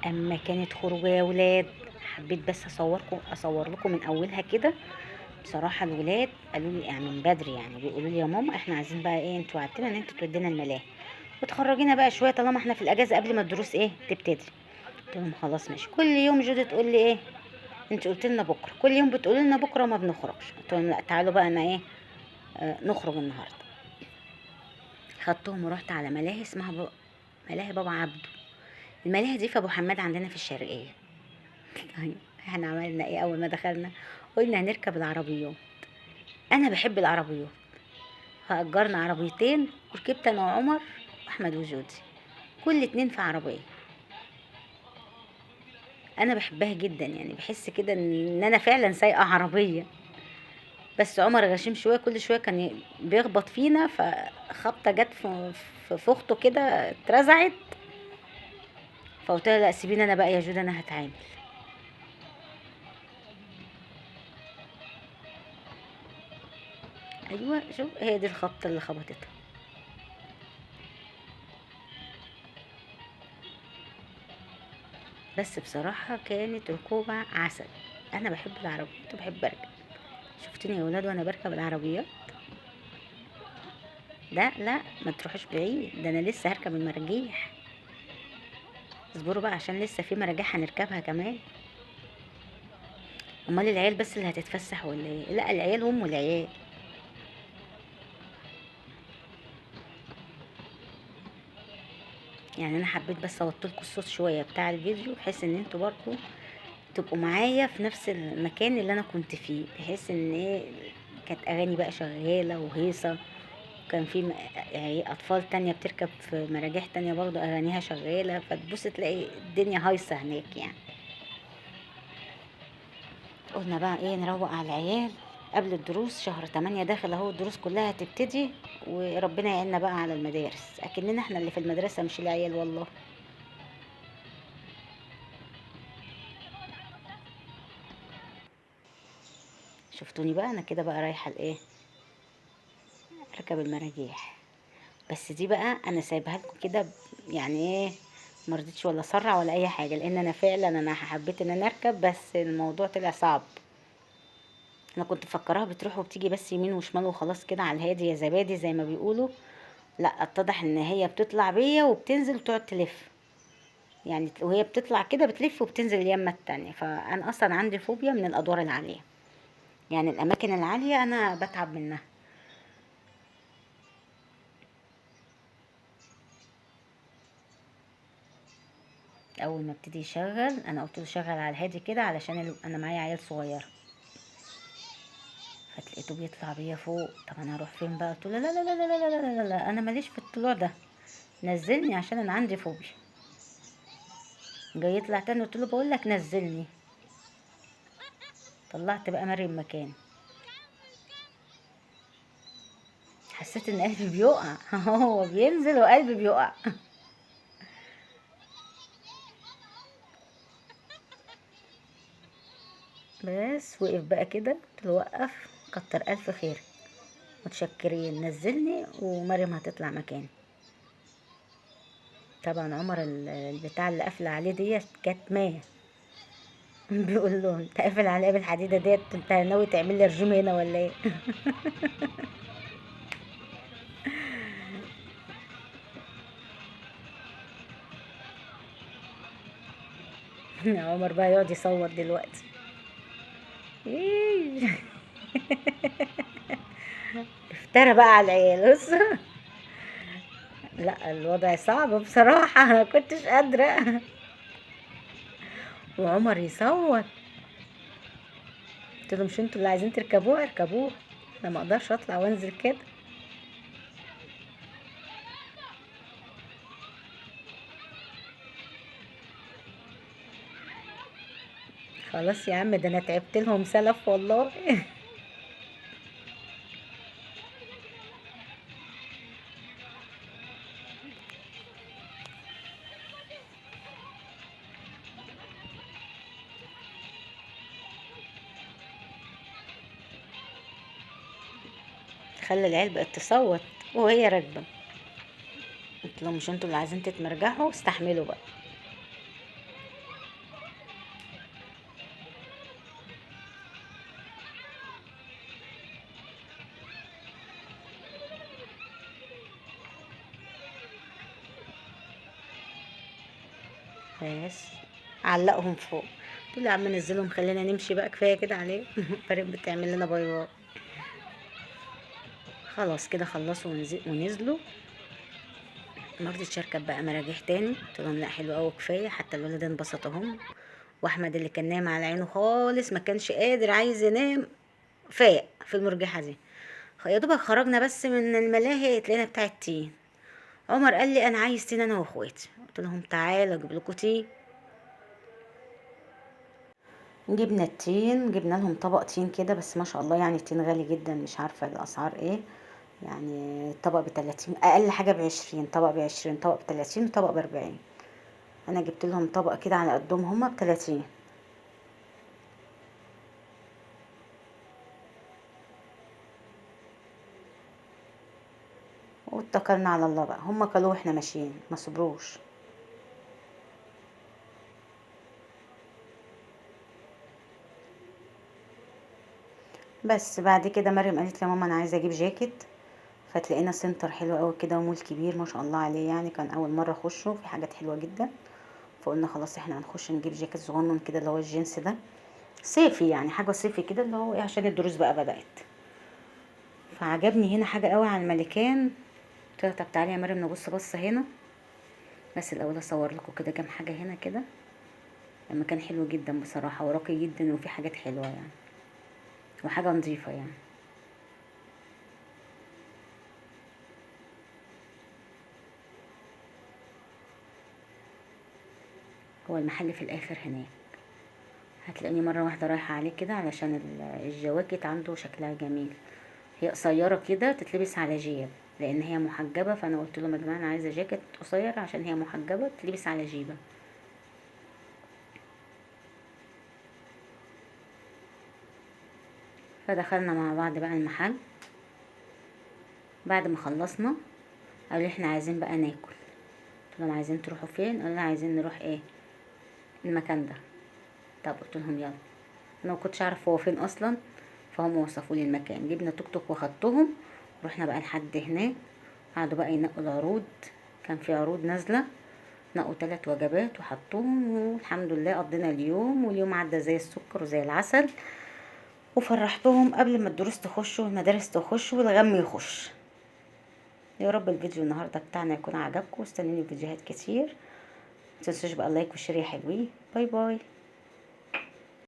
اما كانت خروجه يا ولاد، حبيت بس اصور لكم من اولها كده. بصراحة الولاد قالوا لي يعني من بدري، يعني بيقولوا لي يا ماما احنا عايزين بقى ايه، انتوا وعدتنا ان انتوا تودينا الملاهي وتخرجينا بقى شوية طالما احنا في الاجازة قبل ما الدروس ايه تبتدي. قلت لهم خلاص ماشي. كل يوم جودة تقول لي ايه، انت قلت لنا بكره، كل يوم بتقول لنا بكره ما بنخرجش. قلت لهم لا تعالوا بقى انا ايه نخرج النهارده. خدتهم ورحت على ملاهي اسمها ملاهي بابا عبده. الملاهي دي في ابو حماد عندنا في الشرقية. طيب احنا عملنا ايه اول ما دخلنا؟ قلنا هنركب العربيات. انا بحب العربيات، فاجرنا عربيتين وركبت انا وعمر واحمد وجودي، كل اتنين في عربية. انا بحبها جدا، يعني بحس كده ان انا فعلا سايقه عربية. بس عمر غشيم شوية، كل شوية كان بيخبط فينا، فخبطه جت في فخته كده اترزعت. فقلت لها لا سيبيني انا بقى يا جودة، انا هتعامل. ايوه شوف هي دي الخبطه اللي خبطتها. بس بصراحة كانت ركوبه عسل. انا بحب العربيات وبحب اركب. شفتني يا ولاد وانا بركب العربيات؟ لا لا ما تروحوش بعيد، ده انا لسه هركب المراجيح. اصبروا بقى عشان لسه في مراجيح هنركبها كمان. امال العيال بس اللي هتتفسح ولا ايه؟ لا العيال وام العيال. يعني انا حبيت بس اوطي لكم الصوت شوية بتاع الفيديو، بحيث ان انتوا برضو تبقوا معايا في نفس المكان اللي انا كنت فيه، بحيث ان ايه كانت اغاني بقى شغالة وهيصه، وكان في اطفال تانية بتركب في مراجيح تانية برضو اغانيها شغالة، فتبص تلاقي الدنيا هايصه هناك. يعني قلنا بقى ايه نروق على العيال قبل الدروس. شهر 8 داخل اهو، الدروس كلها هتبتدي، وربنا يعيننا بقى على المدارس، اكننا احنا اللي في المدرسة مش العيال والله. شفتوني بقى انا كده بقى رايحة لايه، اركب المراجيح. بس دي بقى انا سايبها لكم كده، يعني ايه ما رضيتش ولا اسرع ولا اي حاجة، لان انا فعلا حبيت ان انا اركب، بس الموضوع طلع صعب. انا كنت مفكراها بتروح وبتيجي بس يمين وشمال وخلاص كده على الهادي يا زبادي زي ما بيقولوا، لا اتضح ان هي بتطلع بيا وبتنزل وتقعد تلف، يعني وهي بتطلع كده بتلف وبتنزل اليمه التانية. فانا اصلا عندي فوبيا من الادوار العالية، يعني الاماكن العالية انا بتعب منها. اول ما ابتدي يشغل انا قلت له شغل على الهادي كده علشان انا معايا عيال صغيرة، فتلاقيته بيطلع بيا فوق. طب انا هروح فين بقى؟ قلت له لا لا لا لا لا لا لا لا، انا ماليش في الطلوع ده، نزلني عشان انا عندي فوبيا. جاي يطلع تاني، قلت له بقول لك نزلني. طلعت بقى مريم مكان، حسيت ان قلبي بيقع. هو بينزل وقلبي بيقع. بس وقف بقى كده، قلت له وقف، كتر الف خير، متشكرين، نزلني ومريم هتطلع مكاني. طبعا عمر البتاع اللي قافله عليه ديت كانت مية. بيقول له انت قافل عليا بالحديده ديت، انت ناوي تعمل لي رجيم هنا ولا ايه؟ عمر بقى يقعد يصور دلوقتي. ايه افترى بقى على العيال. بص لا الوضع صعب بصراحة، انا ما كنتش قادرة وعمر يصور. قلت له مش انتوا اللي عايزين تركبوها اركبوها، انا ما اقدرش اطلع وانزل كده. خلاص يا عم ده انا تعبت لهم سلف والله. خلى العيال بقت تصوت وهي راكبه. قلت لهم مش انتوا اللي عايزين تتمرجحوا، استحملوا بقى. بس علقهم فوق. قلت له يا عم نزلهم خلينا نمشي بقى، كفاية كده عليه. مريم بتعمل لنا bye bye. خلاص كده خلصوا ونزلوا. ما رضيتش اركب بقى مراجيح تاني، قلت لهم لا حلو قوي كفاية. حتى الولد انبسط اهم، واحمد اللي كان نايم على عينه خالص ما كانش قادر عايز ينام فاق في المرجحة دي. يا دوبك خرجنا بس من الملاهي تلاقينا بتاع التين. عمر قال لي انا عايز تين انا واخواتي، قلت لهم تعالوا اجيب لكم تين. جبنا التين، جبنا لهم طبق تين كده، بس ما شاء الله يعني التين غالي جدا، مش عارفه الاسعار ايه. يعني طبق ب30، اقل حاجة ب20، طبق ب20، طبق ب30، وطبق ب40. انا جبت لهم طبق كده على قدهم هما ب30. واتكلنا على الله بقى، هما كلوه واحنا ماشيين ما صبروش. بس بعد كده مريم قالت لي يا ماما انا عايزه اجيب جاكيت، فتلاقينا سنتر حلو قوي كده ومول كبير ما شاء الله عليه، يعني كان اول مرة اخشه، في حاجات حلوة جدا. فقلنا خلاص احنا هنخش نجيب جاكيت صغنن كده اللي هو الجينز ده، صيفي يعني، حاجة صيفي كده اللي هو ايه عشان الدروس بقى بدات. فعجبني هنا حاجة قوي على الملكان، قلت لها طب تعالي يا مريم نبص بصة هنا، بس الاول اصور لكم كده كام حاجة هنا كده. المكان حلو جدا بصراحة وراقي جدا، وفي حاجات حلوة يعني وحاجه نظيفة يعني. هو المحل في الاخر هناك، هتلاقيني مرة واحدة رايحة عليه كده علشان الجواكت عنده شكلها جميل. هي قصيرة كده تتلبس على جيب لان هي محجبة، فانا قلت لهم يا جماعة انا عايزه جاكيت قصير عشان هي محجبة تتلبس على جيبه. فدخلنا مع بعض بقى المحل. بعد ما خلصنا قالوا احنا عايزين بقى ناكل، قلت لهم عايزين تروحوا فين؟ قالوا عايزين نروح ايه المكان ده. طب قلت لهم يلا، انا ما كنتش اعرف هو فين اصلا، فهم وصفوا لي المكان. جبنا توك توك وخدتهم رحنا بقى لحد هناك، قعدوا بقى ينقوا العروض، كان في عروض نازله، نقوا 3 وجبات وحطوهم، والحمد لله قضينا اليوم، واليوم عدى زي السكر وزي العسل. وفرحتهم قبل ما الدروس تخش والمدارس تخش والغم يخش. يا رب الفيديو النهارده بتاعنا يكون عجبكم، واستنوني فيديوهات كتير. متنسوش بقى ال like وال share يا حلوين. bye bye.